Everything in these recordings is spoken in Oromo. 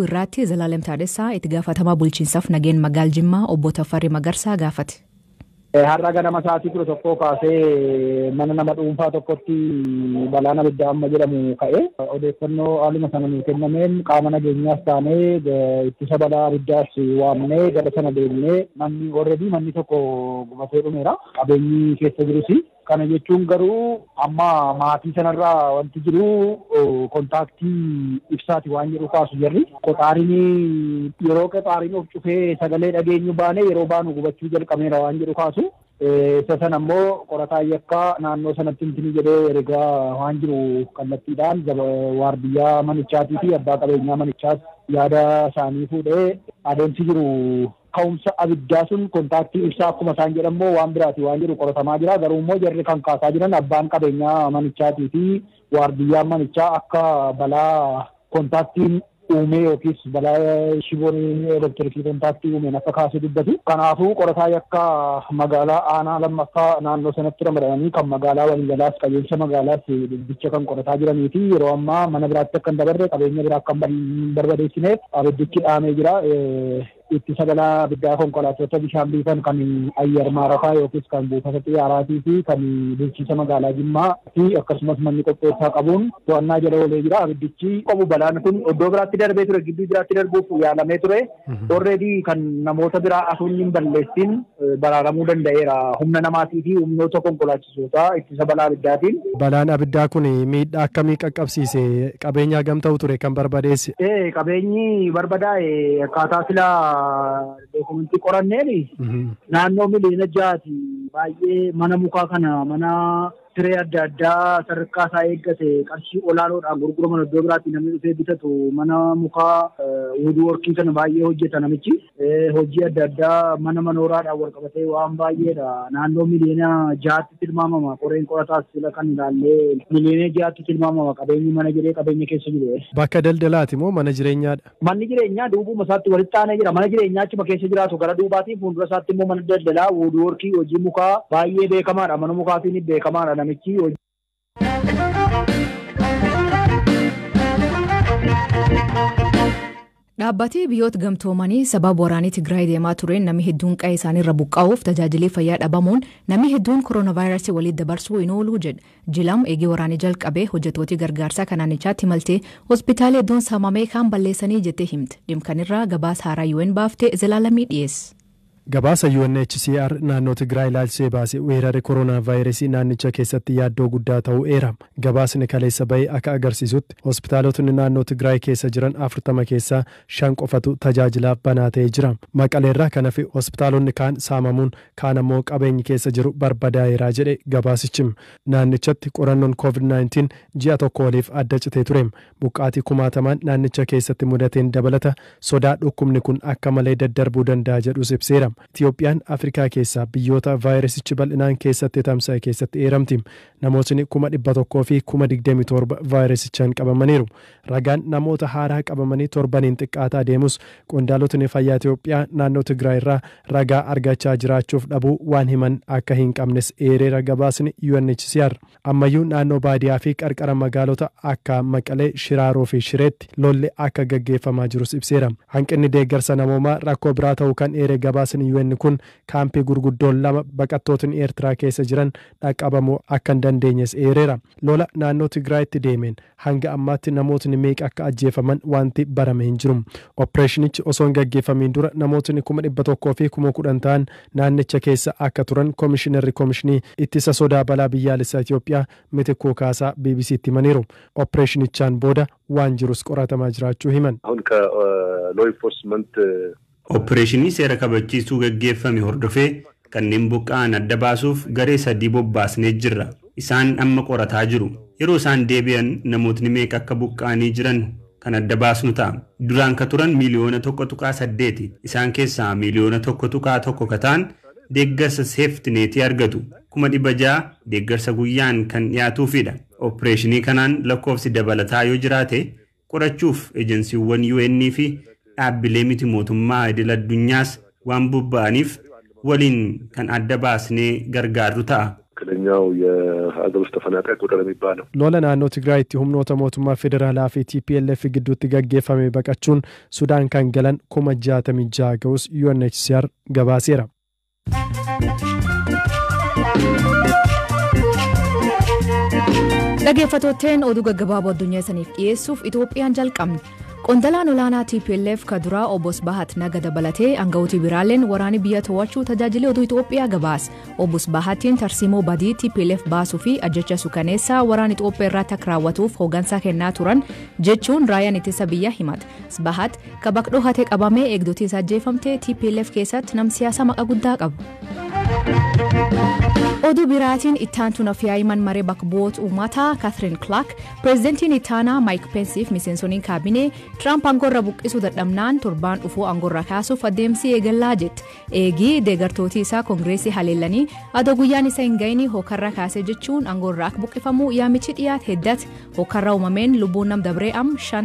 Irratti Zalaalem Taadessaa itti gaafatamaa bulchiinsaaf nageen magaal Jimmaa obbo Tafarri Magarsaa gaafate. Har'a ganama sa'aatii 11 kaasee mana nama dhuunfaa tokkotti balaan abiddaa amma jedhamu ka'e. Odeeffannoo haaluma sana nuu kennameen qaama nageenyaas taanee ittisa balaa abiddaas waamnee gara sana deemnee manni already manni tokko gubatee dhumeera. Qabeenyi keessa jirus. Kana jechuun garuu amma maatii sanarraa wanti jiru kontaaktii ibsaati waan jedhu kaasu jarri. Qoxaariin yeroo qoxaariin of cufee sagalee dhageenyu baane yeroo baanu gubachuu jalqabeera waan jedhu kaasu. Isa sana immoo qorataa yakkaa naannoo sanatti intini jedhee ergaa waan jiru kallattiidhaan waardiyyaa manichaatii fi abbaa qabeenyaa manichaas yaada isaanii fuudhee adeemsi jiru ka'umsa abiddaa sun kontaaktii ibsaa akkuma isaan jedhammoo waan biraati waan jedhu qoratamaa jira. Garuu immoo jarri kan kaasaa jiran abbaan qabeenyaa manichaatii fi waardiyyaan manichaa akka balaa kontaaktiin uumee yookiis balaa shiboon elektirikii kontaaktii uumeen akka kaasee dubbatu. Kanaafuu qorataa yakka magaalaa aanaa lammaffaa naannoo sanatti ramadamanii kan magaalaa waliigalaas qajeelcha magaalaas dubbicha kan qorataa jiranii fi yeroo ammaa mana biraatti akka hin dabarre qabeenya biraa akka hin barbadeessineef abiddichi dhaamee jira. Ittisa balaa abiddaa konkolaattota bishaan biifan kan ayyar maarafaa yookiis kan buufata xiyyaaraatii fi kan bulchiinsa magaalaa Jimmaa fi akkasumas manni qopheessaa qabuun to'annaa jala oolee jira. Abiddichi qabu balaan kun iddoo biraatti darbee ture, gidduu biraatti darbuuf yaalamee ture. Already kan namoota biraa asuun hin balleessin baraaramuu danda'eera. Humna namaatii fi humnoota konkolaachisotaa ittisa balaa abiddaatiin. Balaan abiddaa kun miidhaa akkamii qaqqabsiise? Qabeenya hagam ta'u ture kan barbadeesse? Qabeenyi barbadaa'e akkaataa silaa dookumentii qoranneen naannoo 6 miliyoona. Baay'ee mana mukaa kana mana siree adda addaa sadarkaa isaa eeggate qarshii olaanoodhaan gurguraman iddoo biraatti namni dhufee bitatu, mana mukaa woodworkii kana baay'ee hojjeta namichi. Hojii adda addaa mana manooraadhaan wal qabatee waan baay'eedha. Naannoo 6 miliyoonatti tilmaamama. Qoreen qorataas sila kan ilaallee 6 miliyoonatti tilmaamama qabeenyi mana jedhee qabeenya keessa jiru. Bakka daldalaati moo mana jireenyaadha? Manni jireenyaa duubuma isaatti walitti aanee jira. Mana jireenyaa achuma keessa jiraatu gara duubaatiin, fuuldura isaatti immoo mana daldalaa woodworkii hojii mukaa baay'ee beekamaadha. Mana mukaatiin beekamaadha namichi. Dhaabbatni biyyoota gamtoomanii sababa waraanii Tigraay deemaa tureen namni hedduun qa'ee isaaniirra buqqa'uuf tajaajilli fayyaa dhabamuun namni hedduun kooronaavaayirasii walitti dabarsuu hin ooluu jedha. Jilam eegee waraanii jalqabee hojjettooti gargaarsaa kan naannichaatti maltee hospitaala hedduun saamamee kaan balleessanii jettee himte. Dhimkanirraa gabaasa haaraa UN baaftee Zalaalamii dhiyeesse. Gabaasa UNHCR naannoo Tigraay ilaalchisee baase weerarri koronaa vaayirasii naannicha keessatti yaaddoo guddaa ta'uu eera. Gabaasni kaleessa bahee akka agarsiisutti hospitaalotni naannoo Tigraay keessa jiran 40 keessaa 5 qofatu tajaajilaaf banaa ta'ee jira. Maqaleerraa kan hafe hospitaalonni kaan saamamuun, kaan ammoo qabeenyi keessa jiru barbadaa'eeraa jedhe gabaasichi. Naannichatti qorannoon COVID-19 ji'a tokko oliif adda citee ture. Buqqaatii kumaatamaan naannicha keessatti mudateen dabalata sodaa dhukkubni kun akka malee daddarbuu danda'a jedhus ibseera. Itiyoophiyaan Afrikaa keessaa biyyoota vaayirasichi bal'inaan keessatti tamsa'e keessatti eeramti. Namootni 127,027 vaayirasichaan qabamaniiru. Ragaan namoota haaraa qabamanii torbaniin xiqqaataa deemus qondaalotni fayyaa Itiyoophiyaa naannoo Tigraay irraa ragaa argachaa jiraachuuf dhabuu waan himan akka hin qabnes eereera gabaasni UNHCR. Ammayyuu naannoo baadiyaa fi qarqara magaalota akka Maqalee, Shiraaroo fi Shireetti lolli akka gaggeeffamaa jirus ibseera. Hanqinni deeggarsa namoomaa rakkoo biraa ta'uu kan eere gabaasni UN kun kaampii gurguddoon lama baqattootni Eertiraa keessa jiran dhaqqabamuu akka hin dandeenyes eereera. Lola naannoo Tigraayitti deemeen hanga ammaatti namootni meeqa akka ajjeefaman wanti barame hin jiru. Opereeshinichi osoo hin gaggeeffamiin dura namootni 110,000 ta'an naannicha keessa akka turan Koomishinarri Koomishinii Ittisa Sodaa Balaa Biyyaalessaa Itoophiyaa Mitikkuu Kaasaa BBCtti himaniiru. Opereeshinichaan booda waan jirus qoratamaa jiraachuu himan. አሁን ከ law enforcement Opereeshinii seera kabachiisuu gaggeeffame hordofee kanneen buqqa'an adda baasuuf garee sadii bobbaasnee jirra. Isaan amma qorataa jiru. Yeroo isaan deebi'an namootni meeqa akka buqqa'anii jiran kan adda baasnu ta'a. Duraan ka turan 1.8 miliyoona. Isaan keessaa 1.1 miliyoona ka ta'an deeggarsa safety netii argatu. 600,000 deeggarsa guyyaan kan dhiyaatuufidha. Opereeshinii kanaan lakkoofsi dabalataa yoo jiraate qorachuuf ejensiiwwan UN fi dhaabbilee miti mootummaa idil addunyaas waan bobba'aniif waliin kan adda baasnee gargaarru ta'a. ትክክለኛው የሀገር ውስጥ ተፈናቃይ ቁጥር የሚባለው። Lola naannoo Tigraayitti humnoota mootummaa federaalaa fi TPLF gidduutti gaggeeffame baqachuun Sudaan kan galan 66,000 ga'us UNHCR gabaaseera. Dhaggeeffattootteen oduu gaggabaaboo addunyaa isaniif dhiyeessuuf Itoophiyaan jalqabne. Qondalaan olaanaa TPLF ka duraa obbo Bahat naga dabalatee aangawooti biraaleen waraanni biyya to'achuu tajaajila oduu Itoophiyaa gabaase. Obbo Bahatiin tarsiimoo badii TPLF baasuu fi ajjecha suukaneessaa waraana Itoophiyaa irratti akka raawwatuuf hooggansa kennaa turan jechuun raayyaan ittisa biyyaa himata. Bahat ka bakka hatee qabamee eegdotii isaa ajjeefamte TPLF keessatti nam siyaasa maqaa guddaa qabu. Oduu biraatiin ittaantuun afyaa'iman maree bakka bu'oota uummataa Kaatherine Clark pireezidantiin ittaanaa Maayik Peensiif miseensoniin kaabinee Tiraamp aangoorra buqqisuu dadhabnaan torbaan dhufuu aangoorra kaasuuf adeemsi eegallaa jette. Eegii deeggartootii isaa koongireesii haleellanii adoo guyyaan isa hin ga'in hookarra kaasee jechuun aangoorra akka buqqifamu yaamichi dhiyaate heddate hookarra uumameen lubbuun nam dabree am 5.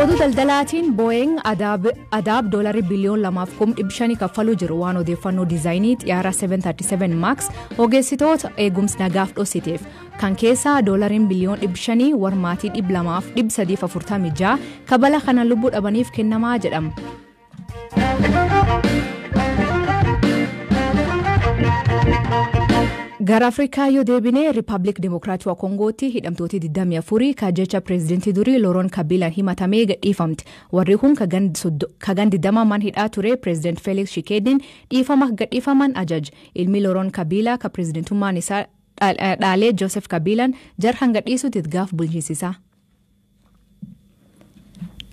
Oduu daldalaatiin Booying adaab doolarii biliyoon 2.5 kaffaluu jiru waan odeeffannoo diizaayinii xiyyaara 737 Max ogeessitoota eegumsa nagaaf dhoksiteef kan keessaa doolariin biliyoon 500 warmaatii 200,346 kabala kana lubbuu dhabaniif kennamaa jedhama. Gara Afrikaa yoo deebine Riippaabilik Dimokiraatawaa Koongootti hidhamtooti 24 ka jecha pireezidantii durii Looroon Kabiilaan himatamee gadhiifamte. Warri kun kagan 20 man hidhaa ture pireezidant Feeliks Shikeediin dhiifama gadhiifaman ajaje. Ilmi Looroon Kabiilaa ka pireezidantummaan isaa dhaalee Joosef Kabiilaan jarhan gadhiisuutti gaaf bulchiinsisaa.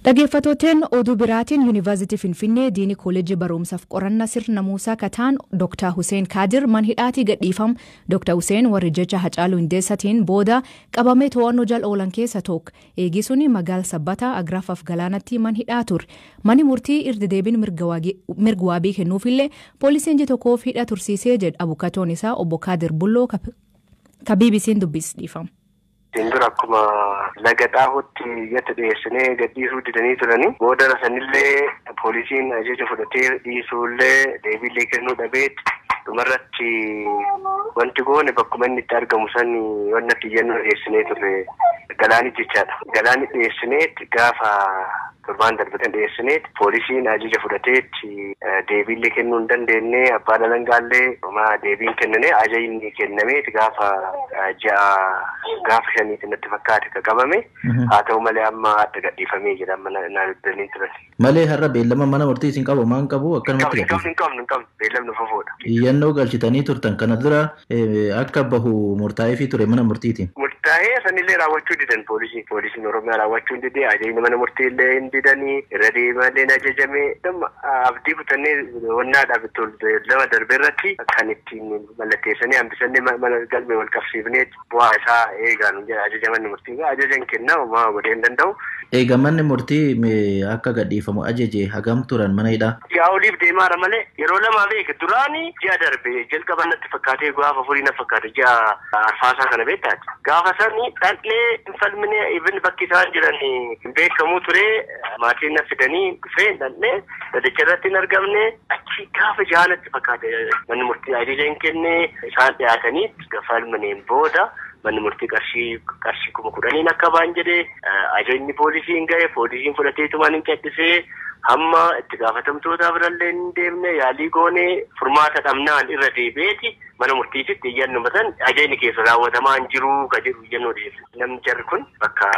Dhaggeeffattooteen oduu biraatiin Yuunivarsiitii Finfinnee Diinii Kooleejii Barumsaaf Qorannaa Sirna Muusaa Kataan Dr. Hussein Kaadir man hidhaatii gadhiifam. Dr. Hussein warri jecha Hacaaluu Hundeessaatiin booda qabamee to'annoo jala oolan keessa tokko. Eegisuun magaala Sabbataa Agraafaaf Galaanatti man hidhaa ture. Manni murtii irra deebiin mirga waabii kennuufillee poolisiin ji'a tokkoof hidha tursiisee jedha abukatoon isaa obbo Kaadir Bulloo ka BBC'n dubbis dhiifama. Dura akkuma laga xaahutti iyyata dhiyeessinee gadhiisuu didanii turanii booda sanillee poolisiin ajaja fudhatee dhiisuullee deebiillee kennuu dhabeet dhumarratti wanti goone bakkuma inni itti argamu san wanna iyyannoo dhiyeessinee turre galaani jechaadha. Galaani dhiyeessineet gaafa torbaan darbatan dhiyeessineet poolisiin ajaja fudhateetti deebiillee kennuu hin dandeenye abbaan alangaallee deebiin kennane ajajni kennameet gaafa ji'a gaafa shaniitti natti fakkaate ka qabame haa ta'u malee amma adda gadhiifamee jira amma naannoo turan. Malee har'a beellama mana murtii isin qabu maan qabu akkanumatti gadhiifame. Hin qabnu hin qabnu beellamni fofoodha. Iyyannoo galchitanii turtan kana dura akka bahu murtaa'eefii ture mana murtiitiin. Murtaa'ee sanillee raawwachuu didan poolisiin poolisiin Oromiyaa raawwachuu hin didee ajajni mana murtii illee hin didanii irra deemallee ajajame abdii kutannee wannaadhaaf lama darbe irratti kan ittiin mallatteessanii hambisannee mana galmee wal qabsiifnee bu'aa isaa eegaan ajaja manni murtii ajajan kennaa homaa godhee hin danda'u. Egaa manni murtii akka gadhiifamu ajaje hagam turan mana hidhaa? Ji'a oliif deemaara malee yeroo lamaa beeka duraanii ji'a darbe jalqaba natti fakkaatee gaafa furii na fakkaate ji'a arfaasaa kana beektaati. Gaafa sani dhandhee hin falmine ibn bakki isaan jiran hin beekamuu ture maatiin na fidanii dhufee dhandhee dhaddacha irratti hin argamne achi gaafa ji'a natti fakkaate manni murtii ajaja hin kenne isaan dhiyaatanii falmineen booda manni murtii qarshii 10,000 akka ba'an jedhee ajajni poolisiin ga'e poolisiin fudhateetumaan hin callisee hamma itti gaafatamtoota birallee hin deemne yaalii goonee furmaata dhabnaan irra deebi'eeti mana murtiititti iyyannoo matan ajajni keessa raawwatamaa hin jiru ka jedhu iyyannoo dhiyeesse. Namni jarri kun bakka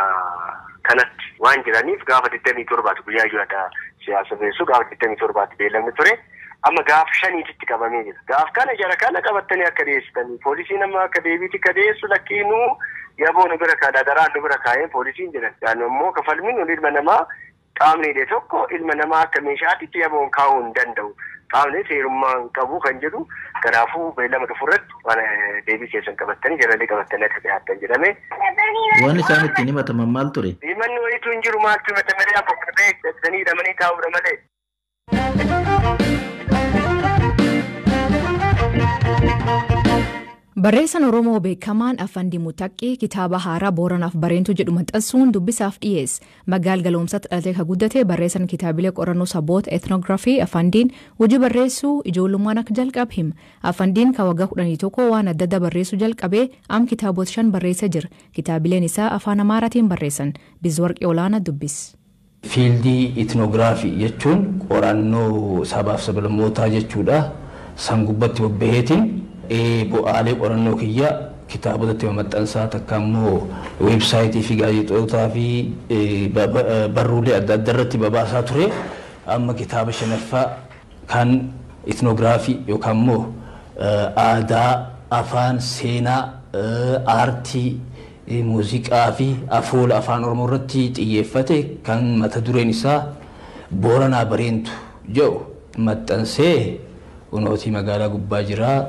kanatti waan jiraniif gaafa 27 guyyaa jiraata siyaasa beessu gaafa 27 beellamni ture. Amma gaaf shaniititti qabamee jira. Gaaf kana jara kana qabattanii akka dhiyeessitanii poolisiin amma akka deebiitti akka dhiyeessu lakkiinuu yaboo nu bira kaa'aa daraan nu bira kaa'ee poolisiin jedhan. Yaani immoo kafalmiin ilma namaa qaamni hidhe tokko ilma namaa akka meeshaatitti yaboon kaa'uu hin danda'u. Qaamni seerummaa hin qabu kan jedhu kanaafuu beellama dhufurratti waan deebii keessan qabattanii jaralee qabattanii akka dhiyaattan jedhame. Waan isaan ittiin himataman maal ture? Himanni wayitu hin jiru maaltu himatamanii akka beeksisanii hidhamanii taa'uudha malee. Barreessaan Oromoo beekamaan Afandii Mutaqqii kitaaba haaraa Booranaaf Bareentuu jedhu maxxansuun dubbisaaf dhiyeesse. Magaal Galoomsaatti dhalatee kan guddate barreessaan kitaabilee qorannoo saboota etnoogiraafii Afandiin hojii barreessuu ijoollummaan akka jalqabe hima. Afandiin kan waggaa 11 waan adda addaa barreessuu jalqabee am kitaabota 5 barreessee jira. Kitaabileen isaa afaan Amaaraatiin barreessan. Bizwarqii Olaanaa dubbis. Fiildii etnoogiraafii jechuun qorannoo sabaaf sablammootaa jechuudha. San gubbatti bobbaheetiin bu'aalee qorannoo kiyya kitaabotatti maxxansaa takka immoo weebsaayitii fi gaazexootaa fi barruulee adda addaa irratti babaasaa ture. Amma kitaaba shanaffaa kan etnoogiraafii yookaan immoo aadaa, afaan, seenaa, aartii, muuziqaa fi afoola afaan Oromoo irratti xiyyeeffate kan mata dureen isaa Booranaa Bareentu jedhu maxxansee unootii magaalaa gubbaa jiraa.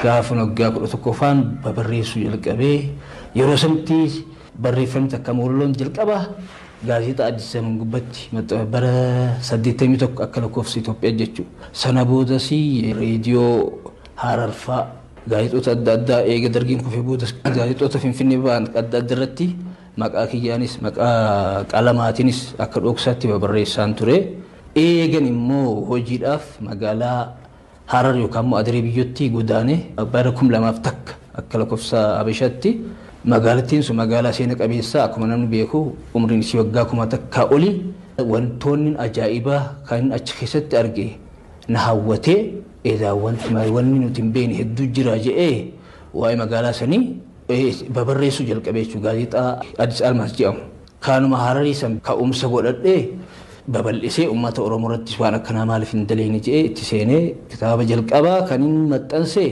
Gaafa waggaa 11ffaan barreessuu jalqabee yeroo sanatti barreeffamni takka moolloon jalqaba gaazexaa Addis Zaman gubbatti bara 81 akka lakkoofsa Itoophiyaa jechuudha. Sana boodas reediyoo Hararfaa gaazexoota adda addaa eega dargiin kufee boodas gaazexoota Finfinnee ba'an adda adda irratti maqaa kiyyaanis maqaa qalamaatiinis akka dhoksaatti barreessaan ture. Eegan immoo hojiidhaaf magaalaa Harar yookaan immoo Adiree biyyootti godaane bara 2001 akka lakkoofsa Habashaatti magaalattiin sun magaalaa seena qabeessaa akkuma namni beeku umriin isii waggaa 1000 oli wantoonni ajaa'ibaa kan achi keessatti arge na hawwatee eedaawwan wanni nuti hin beekne hedduu jira jedhee waa'ee magaalaa sanii babarreessuu jalqabee jechuudha gaazexaa Addis Almaas jedhamu. Kanuma Hararii san ka'umsa godhadhee babal'isee uummata Oromoo irrattis waan akkanaa maaliif hin daleene jedhee itti seenee kitaaba jalqabaa kan inni maxxanse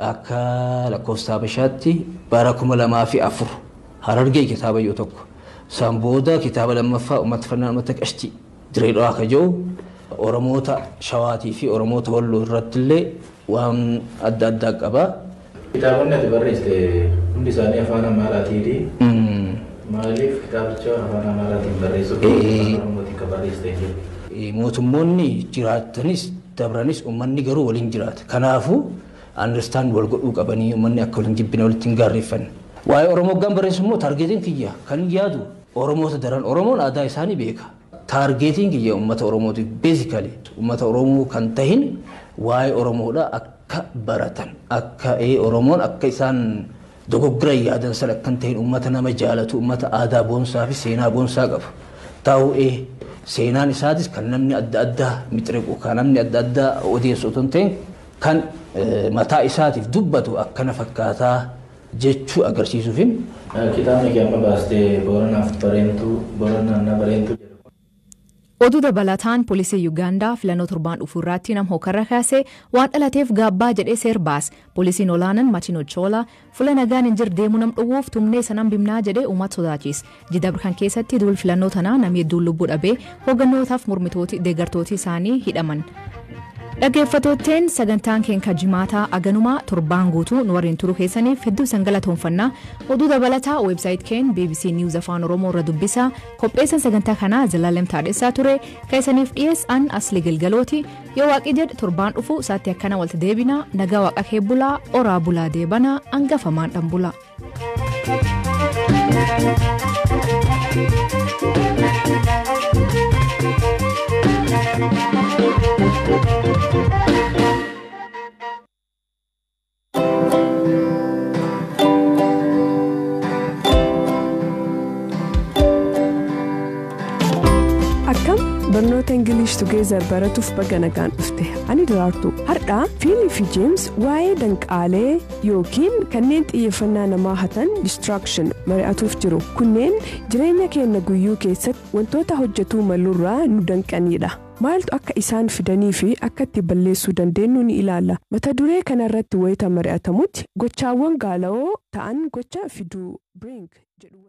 akka lakkoofsa Habashaatti bara 2004 Harargee kitaaba yoo tokko. San booda kitaaba lammaffaa uummata fannaa uummata qashtii diree dhawaa ka jedhu Oromoota Shawaatii fi Oromoota Walloo irratti illee waan adda addaa qaba. Kitaabonni ati barreessite hundi isaanii afaan Amaaraatiini. Maaliif kitaabicha afaan Amaaraatiin barreessuuf afaan Oromootiin kan barreessite jiru? Mootummoonni jiraatanis dabranis uummanni garuu waliin jiraata. Kanaafuu understand wal godhuu qabanii uummanni akka waliin jibbine walitti hin gaarreeffanne. Waa'ee Oromoo hoggaan barreessu immoo taargeetiin kiyya kan yaadu Oromoota daran Oromoon aadaa isaanii beeka. Taargeetiin kiyya uummata Oromootiif beezikali uummata Oromoo kan tahin waa'ee Oromoodha akka baratan akka Oromoon akka isaan dogoggora yaadan sana akkan ta'in uummata nama jaalatu uummata aadaa boonsaa fi seenaa boonsaa qabu. Ta'uu seenaan isaatis kan namni adda addaa mixiriqu kan namni adda addaa odeessu otoo hin ta'in kan mataa isaatiif dubbatu akkana fakkaataa jechuu agarsiisuufin. Kitaabni kee amma baastee Booranaaf Bareentuu Booranaan na Bareentuu jedhu. Oduu dabalataan poolisii Yuugaandaa filannoo torbaan dhufu irratti nama hokarra kaase waan dhalateef gaabbaa jedhee seer baase. Poolisiin olaanaan Martin Ochola fuula nagaan hin jirre deemuu nam dhowwuuf tumnee sanaan bimnaa jedhee uummata sodaachise. Jidabra kan keessatti duul filannoo tanaa namni hedduun lubbuu dhabee hooggannootaaf mormitooti deeggartooti isaanii hidhaman. Dhaggeeffattootteen sagantaan keenya jimaataa aganumaa torbaan guutuu nu waliin turuu keessaniif hedduu isin galatoomfanna. Oduu dabalataa weebsaayit keenya BBC News Afaan Oromoo irra dubbisaa. Qopheessaan sagantaa kanaa Zalaalem Taadessaa ture. Kan isiniif dhiyeessan Asli Galgalooti. Yoo waaqi jedhe torbaan dhufu isaatti akkana walitti deebina. Nagaa waaqa kee bulaa, oraa bulaa deebanaa, hangafamaan dhan bulaa. Akkam barnoota Ingilish Together baratuuf baga nagaan dhufte. Ani Daraartuu. Har'a Fiilii fi Jeems waa'ee danqaalee yookiin kanneen xiyyeeffannaa namaa hatan distraction mari'atuuf jiru. Kunneen jireenya keenya guyyuu keessatti wantoota hojjetuu malurraa nu danqanidha. Maaltu akka isaan fidanii fi akka itti balleessuu dandeenyu ni ilaalla. Mata duree kanarratti wayita mari'atamutti gochaawwan gaala'oo ta'an gocha fiduu bring jedhu.